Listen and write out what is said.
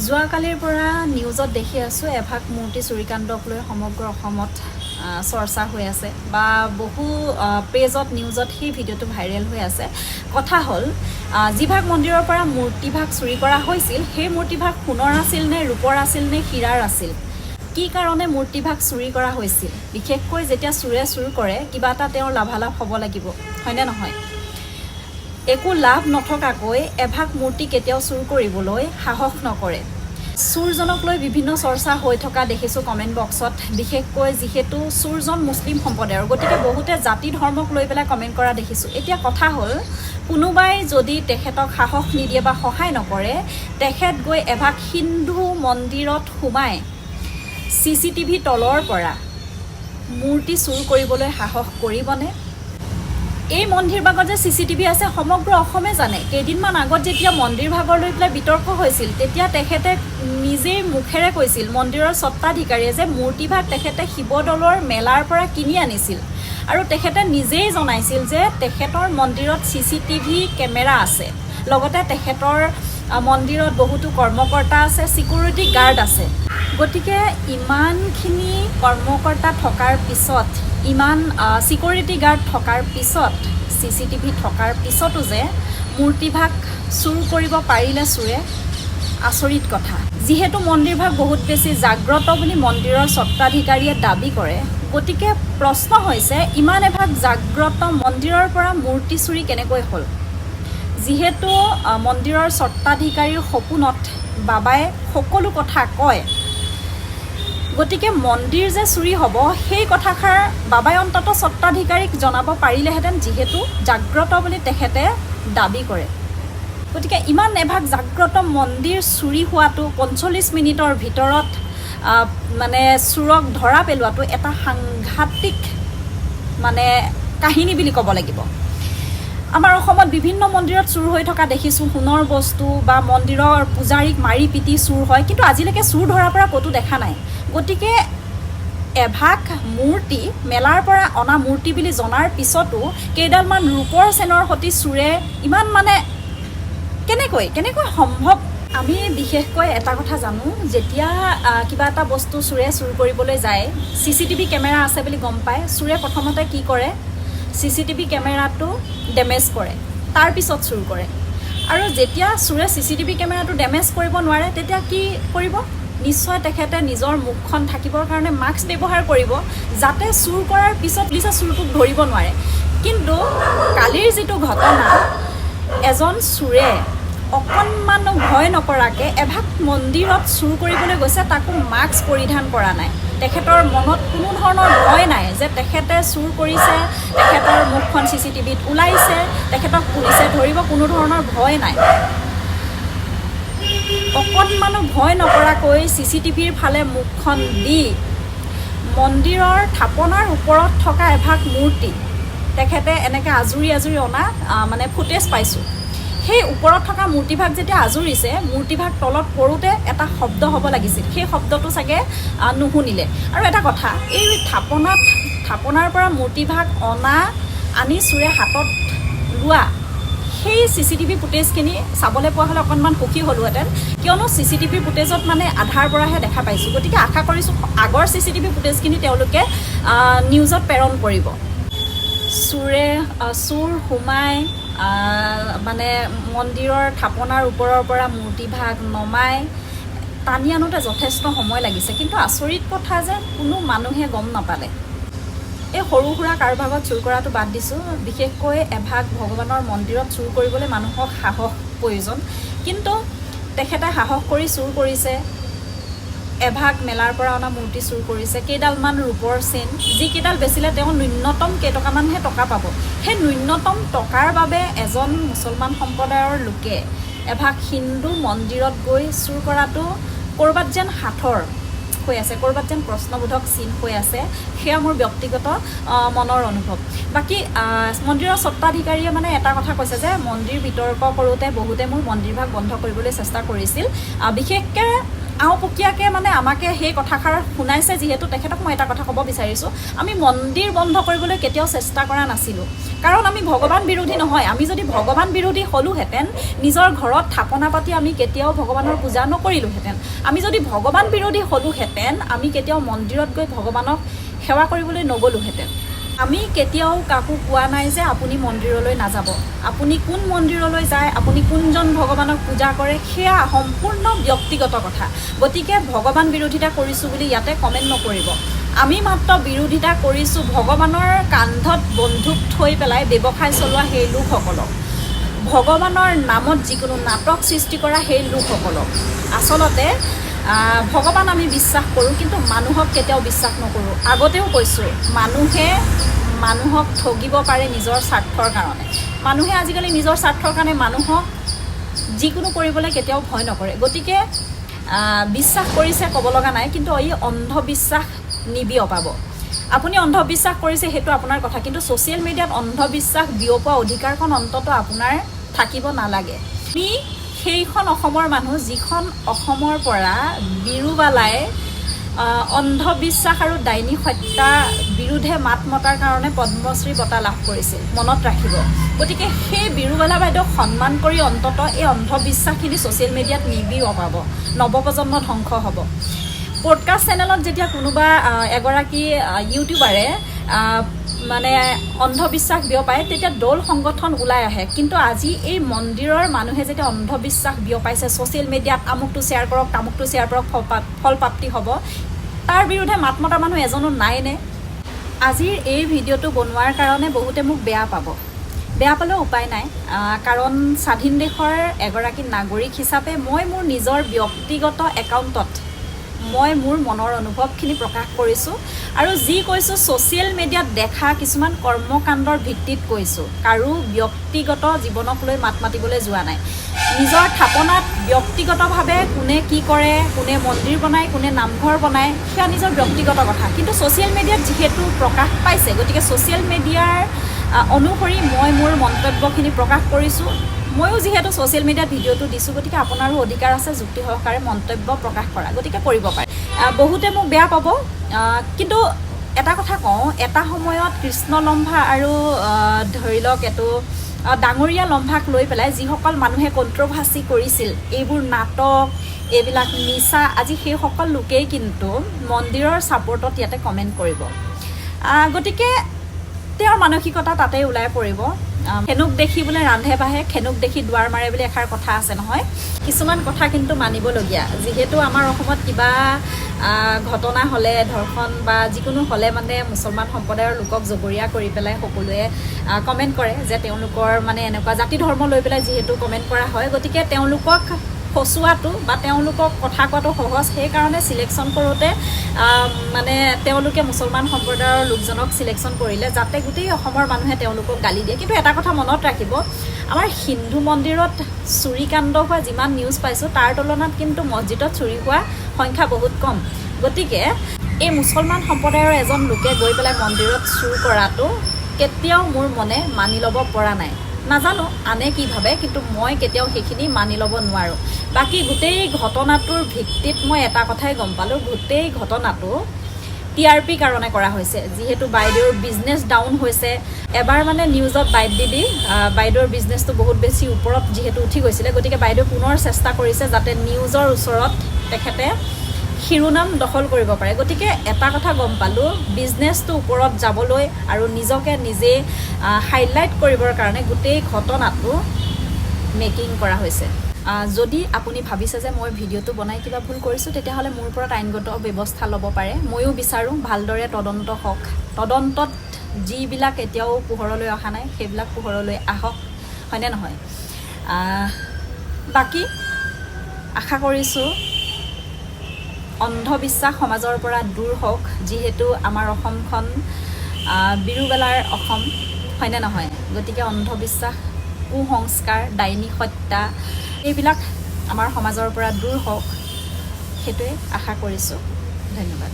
যোৱাকালিৰ পৰা নিউজত দেখি আছোঁ, এভাগ মূৰ্তি চুৰিকাণ্ডক লৈ সমগ্ৰ অসমত চৰ্চা হৈ আছে বা বহু পেজত, নিউজত সেই ভিডিঅ'টো ভাইৰেল হৈ আছে। কথা হ'ল, যিভাগ মন্দিৰৰ পৰা মূৰ্তিভাগ চুৰি কৰা হৈছিল, সেই মূৰ্তিভাগ সোণৰ আছিল নে ৰূপৰ আছিল নে হীৰাৰ আছিল? কি কাৰণে মূৰ্তিভাগ চুৰি কৰা হৈছিল? বিশেষকৈ যেতিয়া চোৰে চুৰ কৰে, কিবা এটা তেওঁৰ লাভালাভ হ'ব লাগিব, হয়নে নহয়? একো লাভ নথকাকৈ এভাগ মূৰ্তি কেতিয়াও চুৰ কৰিবলৈ সাহস নকৰে। চোৰজনক লৈ বিভিন্ন চৰ্চা হৈ থকা দেখিছোঁ কমেণ্ট বক্সত। বিশেষকৈ যিহেতু চোৰজন মুছলিম সম্প্ৰদায়ৰ, গতিকে বহুতে জাতি ধৰ্মক লৈ পেলাই কমেণ্ট কৰা দেখিছোঁ। এতিয়া কথা হ'ল, কোনোবাই যদি তেখেতক সাহস নিদিয়ে বা সহায় নকৰে, তেখেত গৈ এভাগ হিন্দু মন্দিৰত সোমাই চিচিটিভি তলৰ পৰা মূৰ্তি চুৰ কৰিবলৈ সাহস কৰিবনে? এই মন্দিৰ ভাগত যে চিচিটিভি আছে, সমগ্ৰ অসমে জানে। কেইদিনমান আগত যেতিয়া মন্দিৰ ভাগৰ লৈ পেলাই বিতৰ্ক হৈছিল, তেতিয়া তেখেতে নিজেই মুখেৰে কৈছিল, মন্দিৰৰ স্বত্বাধিকাৰীয়ে, যে মূৰ্তিভাগ তেখেতে শিৱদৌলৰ মেলাৰ পৰা কিনি আনিছিল আৰু তেখেতে নিজেই জনাইছিল যে তেখেতৰ মন্দিৰত চিচিটিভি কেমেৰা আছে, লগতে তেখেতৰ মন্দিৰত বহুতো কৰ্মকৰ্তা আছে, ছিকিউৰিটি গাৰ্ড আছে। গতিকে ইমানখিনি কৰ্মকৰ্তা থকাৰ পিছত, ইমান ছিকিউৰিটি গাৰ্ড থকাৰ পিছত, চিচিটিভি থকাৰ পিছতো যে মূৰ্তিভাগ চুৰ কৰিব পাৰিলে চোৰে, আচৰিত কথা। যিহেতু মন্দিৰভাগ বহুত বেছি জাগ্ৰত বুলি মন্দিৰৰ স্বত্বাধিকাৰীয়ে দাবী কৰে, গতিকে প্ৰশ্ন হৈছে, ইমান এভাগ জাগ্ৰত মন্দিৰৰ পৰা মূৰ্তি চুৰি কেনেকৈ হ'ল? যিহেতু মন্দিৰৰ স্বত্বাধিকাৰীৰ সপোনত বাবাই সকলো কথা কয়, গতিকে মন্দিৰ যে চুৰি হ'ব, সেই কথাষাৰ বাবাই অন্ততঃ স্বত্বাধিকাৰীক জনাব পাৰিলেহেঁতেন, যিহেতু জাগ্ৰত বুলি তেখেতে দাবী কৰে। গতিকে ইমান এভাগ জাগ্ৰত মন্দিৰ চুৰি হোৱাটো, 45 মিনিটৰ ভিতৰত মানে চোৰক ধৰা পেলোৱাটো এটা সাংঘাতিক মানে কাহিনী বুলি ক'ব লাগিব। আমাৰ অসমত বিভিন্ন মন্দিৰত চুৰ হৈ থকা দেখিছোঁ, সোণৰ বস্তু বা মন্দিৰৰ পূজাৰীক মাৰি পিটি চুৰ হয়, কিন্তু আজিলৈকে চুৰ ধৰাৰ পৰা ক'তো দেখা নাই। গতিকে এভাগ মূৰ্তি মেলাৰ পৰা অনা মূৰ্তি বুলি জনাৰ পিছতো কেইডালমান ৰূপৰ চেনৰ সৈতে চোৰে ইমান মানে কেনেকৈ কেনেকৈ সম্ভৱ? আমি বিশেষকৈ এটা কথা জানো, যেতিয়া কিবা এটা বস্তু চোৰে চুৰ কৰিবলৈ যায়, চিচিটিভি কেমেৰা আছে বুলি গম পায়, চোৰে প্ৰথমতে কি কৰে? চিচিটিভি কেমেৰাটো ডেমেজ কৰে, তাৰপিছত চুৰ কৰে। আৰু যেতিয়া চোৰে চিচিটিভি কেমেৰাটো ডেমেজ কৰিব নোৱাৰে, তেতিয়া কি কৰিব? নিশ্চয় তেখেতে নিজৰ মুখখন ঢাকিবৰ কাৰণে মাস্ক ব্যৱহাৰ কৰিব, যাতে চুৰ কৰাৰ পিছত পুলিচে চোৰটোক ধৰিব নোৱাৰে। কিন্তু কালিৰ যিটো ঘটনা, এজন চোৰে অকণমানো ভয় নকৰাকৈ এভাগ মন্দিৰত চুৰ কৰিবলৈ গৈছে, তাকো মাস্ক পৰিধান কৰা নাই। তেখেতৰ মনত কোনো ধৰণৰ ভয় নাই যে তেখেতে চুৰ কৰিছে, তেখেতৰ মুখখন চিচিটিভিত ওলাইছে, তেখেতক পুলিচে ধৰিব, কোনো ধৰণৰ ভয় নাই। অকণমানো ভয় নকৰাকৈ চিচিটিভিৰ ফালে মুখখন দি মন্দিৰৰ থাপনাৰ ওপৰত থকা এভাগ মূৰ্তি তেখেতে এনেকৈ আজুৰি আজুৰি অনা মানে ফুটেজ পাইছোঁ। সেই ওপৰত থকা মূৰ্তিভাগ যেতিয়া আজুৰিছে, মূৰ্তিভাগ তলত পৰোঁতে এটা শব্দ হ'ব লাগিছিল, সেই শব্দটো চাগে নুশুনিলে। আৰু এটা কথা, এই থাপনাৰ পৰা মূৰ্তিভাগ আনি চোৰে হাতত লোৱা সেই চিচিটিভি ফুটেজখিনি চাবলৈ পোৱা হ'লে অকণমান সুখী হ'লোহেঁতেন, কিয়নো চিচিটিভি ফুটেজত মানে আধাৰ পৰাহে দেখা পাইছোঁ। গতিকে আশা কৰিছোঁ আগৰ চিচিটিভি ফুটেজখিনি তেওঁলোকে নিউজত প্ৰেৰণ কৰিব। চোৰে চোৰ সোমাই মানে মন্দিৰৰ থাপনাৰ ওপৰৰ পৰা মূৰ্তিভাগ নমাই টানি আনোতে যথেষ্ট সময় লাগিছে, কিন্তু আচৰিত কথা যে কোনো মানুহে গম নাপালে। এই সৰু সুৰা কাৰোবাৰ চুৰ কৰাটো বাদ দিছোঁ, বিশেষকৈ এভাগ ভগৱানৰ মন্দিৰত চুৰ কৰিবলৈ মানুহক সাহস প্ৰয়োজন। কিন্তু তেখেতে সাহস কৰি চুৰ কৰিছে, এভাগ মেলাৰ পৰা অনা মূৰ্তি চুৰ কৰিছে, কেইডালমান ৰূপৰ চেইন, যিকেইডাল বেচিলে তেওঁ ন্যূনতম কেইটকামানহে টকা পাব। সেই ন্যূনতম টকাৰ বাবে এজন মুছলমান সম্প্ৰদায়ৰ লোকে এভাগ হিন্দু মন্দিৰত গৈ চুৰ কৰাটো ক'ৰবাত যেন সাঁথৰ হৈ আছে, ক'ৰবাত যেন প্ৰশ্নবোধক চিন হৈ আছে। সেয়া মোৰ ব্যক্তিগত মনৰ অনুভৱ। বাকী মন্দিৰৰ স্বত্বাধিকাৰীয়ে মানে এটা কথা কৈছে যে মন্দিৰ বিতৰ্ক কৰোঁতে বহুতে মোৰ মন্দিৰভাগ বন্ধ কৰিবলৈ চেষ্টা কৰিছিল, বিশেষকৈ আওপকীয়াকৈ মানে আমাকে সেই কথাষাৰ শুনাইছে। যিহেতু তেখেতক মই এটা কথা ক'ব বিচাৰিছোঁ, আমি মন্দিৰ বন্ধ কৰিবলৈ কেতিয়াও চেষ্টা কৰা নাছিলোঁ, কাৰণ আমি ভগৱান বিৰোধী নহয়। আমি যদি ভগৱান বিৰোধী হ'লোহেঁতেন, নিজৰ ঘৰত থাপনা পাতি আমি কেতিয়াও ভগৱানৰ পূজা নকৰিলোহেঁতেন। আমি যদি ভগৱান বিৰোধী হ'লোহেঁতেন, আমি কেতিয়াও মন্দিৰত গৈ ভগৱানক সেৱা কৰিবলৈ নগ'লোহেঁতেন। আমি কেতিয়াও কাকো কোৱা নাই যে আপুনি মন্দিৰলৈ নাযাব। আপুনি কোন মন্দিৰলৈ যায়, আপুনি কোনজন ভগৱানক পূজা কৰে, সেয়া সম্পূৰ্ণ ব্যক্তিগত কথা। গতিকে ভগৱান বিৰোধিতা কৰিছোঁ বুলি ইয়াতে কমেণ্ট নকৰিব। আমি মাত্ৰ বিৰোধিতা কৰিছোঁ ভগৱানৰ কান্ধত বন্দুক থৈ পেলাই ব্যৱসায় চলোৱা সেই লোকসকলক, ভগৱানৰ নামত যিকোনো নাটক সৃষ্টি কৰা সেই লোকসকলক। আচলতে ভগৱান আমি বিশ্বাস কৰোঁ, কিন্তু মানুহক কেতিয়াও বিশ্বাস নকৰোঁ। আগতেও কৈছোঁ, মানুহে মানুহক ঠগিব পাৰে নিজৰ স্বাৰ্থৰ কাৰণে। মানুহে আজিকালি নিজৰ স্বাৰ্থৰ কাৰণে মানুহক যিকোনো কৰিবলৈ কেতিয়াও ভয় নকৰে। গতিকে বিশ্বাস কৰিছে ক'ব লগা নাই, কিন্তু এই অন্ধবিশ্বাস নিবিয়পাব। আপুনি অন্ধবিশ্বাস কৰিছে, সেইটো আপোনাৰ কথা, কিন্তু ছ'চিয়েল মিডিয়াত অন্ধবিশ্বাস বিয়পোৱা অধিকাৰখন অন্ততঃ আপোনাৰ থাকিব নালাগে। আমি সেইখন অসমৰ মানুহ যিখন অসমৰ পৰা বিৰুবালাই অন্ধবিশ্বাস আৰু ডাইনী হত্যা বিৰুদ্ধে মাত মতাৰ কাৰণে পদ্মশ্ৰী বঁটা লাভ কৰিছিল, মনত ৰাখিব। গতিকে সেই বিৰুবালা বাইদেউক সন্মান কৰি অন্ততঃ এই অন্ধবিশ্বাসখিনি ছ'চিয়েল মিডিয়াত নিবিয়পাব, নৱপ্ৰজন্ম ধ্বংস হ'ব। পডকাষ্ট চেনেলত যেতিয়া কোনোবা এগৰাকী ইউটিউবাৰে মানে অন্ধবিশ্বাস বিয়পায়, তেতিয়া দল সংগঠন ওলাই আহে। কিন্তু আজি এই মন্দিৰৰ মানুহে যেতিয়া অন্ধবিশ্বাস বিয়পাইছে ছ'চিয়েল মিডিয়াত, আমুকটো শ্বেয়াৰ কৰক, তামুকটো শ্বেয়াৰ কৰক, ফল প্ৰাপ্তি হ'ব, তাৰ বিৰুদ্ধে মাত মতা মানুহ এজনো নাইনে? আজিৰ এই ভিডিঅ'টো বনোৱাৰ কাৰণে বহুতে মোক বেয়া পাব। বেয়া পালেও উপায় নাই, কাৰণ স্বাধীন দেশৰ এগৰাকী নাগৰিক হিচাপে মই মোৰ নিজৰ ব্যক্তিগত একাউণ্টত মই মোৰ মনৰ অনুভৱখিনি প্ৰকাশ কৰিছোঁ আৰু যি কৈছোঁ ছ'চিয়েল মিডিয়াত দেখা কিছুমান কৰ্মকাণ্ডৰ ভিত্তিত কৈছোঁ। কাৰো ব্যক্তিগত জীৱনক লৈ মাত মাতিবলৈ যোৱা নাই। নিজৰ থাপনাত ব্যক্তিগতভাৱে কোনে কি কৰে, কোনে মন্দিৰ বনায়, কোনে নামঘৰ বনায়, সেয়া নিজৰ ব্যক্তিগত কথা। কিন্তু ছ'চিয়েল মিডিয়াত যিহেতু প্ৰকাশ পাইছে, গতিকে ছ'চিয়েল মিডিয়াৰ অনুসৰি মই মোৰ মন্তব্যখিনি প্ৰকাশ কৰিছোঁ। ময়ো যিহেতু ছ'চিয়েল মিডিয়াত ভিডিঅ'টো দিছোঁ, গতিকে আপোনাৰো অধিকাৰ আছে যুক্তি সহকাৰে মন্তব্য প্ৰকাশ কৰা, গতিকে কৰিব পাৰে। বহুতে মোক বেয়া পাব, কিন্তু এটা কথা কওঁ, এটা সময়ত কৃষ্ণ লম্ভা আৰু ধৰি লওক এইটো ডাঙৰীয়া লম্ভাক লৈ পেলাই যিসকল মানুহে কণ্ট্ৰভাৰ্চি কৰিছিল, এইবোৰ নাটক, এইবিলাক মিছা, আজি সেইসকল লোকেই কিন্তু মন্দিৰৰ ছাপৰ্টত ইয়াতে কমেণ্ট কৰিব। গতিকে তেওঁৰ মানসিকতা তাতেই ওলাই পৰিব। খেনুক দেখি বোলে ৰান্ধে বাঢ়ে, খেনুক দেখি দুৱাৰ মাৰে বুলি এষাৰ কথা আছে নহয়। কিছুমান কথা কিন্তু মানিবলগীয়া। যিহেতু আমাৰ অসমত কিবা ঘটনা হ'লে, ধৰ্ষণ বা যিকোনো হ'লে মানে মুছলমান সম্প্ৰদায়ৰ লোকক জগৰীয়া কৰি পেলাই সকলোৱে কমেণ্ট কৰে যে তেওঁলোকৰ মানে এনেকুৱা জাতি ধৰ্ম লৈ পেলাই যিহেতু কমেণ্ট কৰা হয়, গতিকে তেওঁলোকক ফচোৱাটো বা তেওঁলোকক কথা কোৱাটো সহজ। সেইকাৰণে চিলেকশ্যন কৰোঁতে মানে তেওঁলোকে মুছলমান সম্প্ৰদায়ৰ লোকজনক চিলেকশ্যন কৰিলে, যাতে গোটেই অসমৰ মানুহে তেওঁলোকক গালি দিয়ে। কিন্তু এটা কথা মনত ৰাখিব, আমাৰ হিন্দু মন্দিৰত চুৰিকাণ্ড হোৱা যিমান নিউজ পাইছোঁ, তাৰ তুলনাত কিন্তু মছজিদত চুৰি হোৱা সংখ্যা বহুত কম। গতিকে এই মুছলমান সম্প্ৰদায়ৰ এজন লোকে গৈ পেলাই মন্দিৰত চুৰ কৰাটো কেতিয়াও মোৰ মনে মানি ল'ব পৰা নাই। নাজানো আনে কি ভাবে, কিন্তু মই কেতিয়াও সেইখিনি মানি ল'ব নোৱাৰোঁ। বাকী গোটেই ঘটনাটোৰ ভিত্তিত মই এটা কথাই গম পালোঁ, গোটেই ঘটনাটো টিআৰপি কাৰণে কৰা হৈছে। যিহেতু বাইদেউৰ বিজনেছ ডাউন হৈছে, এবাৰ মানে নিউজত বাইট দি দি বাইদেউৰ বিজনেছটো বহুত বেছি ওপৰত যিহেতু উঠি গৈছিলে, গতিকে বাইদেউ পুনৰ চেষ্টা কৰিছে যাতে নিউজৰ ওচৰত তেখেতে শিৰোনাম দখল কৰিব পাৰে। গতিকে এটা কথা গম পালোঁ, বিজনেছটো ওপৰত যাবলৈ আৰু নিজকে নিজে হাইলাইট কৰিবৰ কাৰণে গোটেই ঘটনাটো মেকিং কৰা হৈছে। যদি আপুনি ভাবিছে যে মই ভিডিঅ'টো বনাই কিবা ভুল কৰিছোঁ, তেতিয়াহ'লে মোৰ ওপৰত আইনগত ব্যৱস্থা ল'ব পাৰে। ময়ো বিচাৰোঁ ভালদৰে তদন্ত হওক। তদন্তত যিবিলাক এতিয়াও পোহৰলৈ অহা নাই, সেইবিলাক পোহৰলৈ আহক, হয়নে নহয়? বাকী আশা কৰিছোঁ অন্ধবিশ্বাস সমাজৰ পৰা দূৰ হওক। যিহেতু আমাৰ অসমখন বিৰুবালাৰ অসম, হয়নে নহয়? গতিকে অন্ধবিশ্বাস, কুসংস্কাৰ, ডাইনী হত্যা, এইবিলাক আমাৰ সমাজৰ পৰা দূৰ হওক, সেইটোৱে আশা কৰিছোঁ। ধন্যবাদ।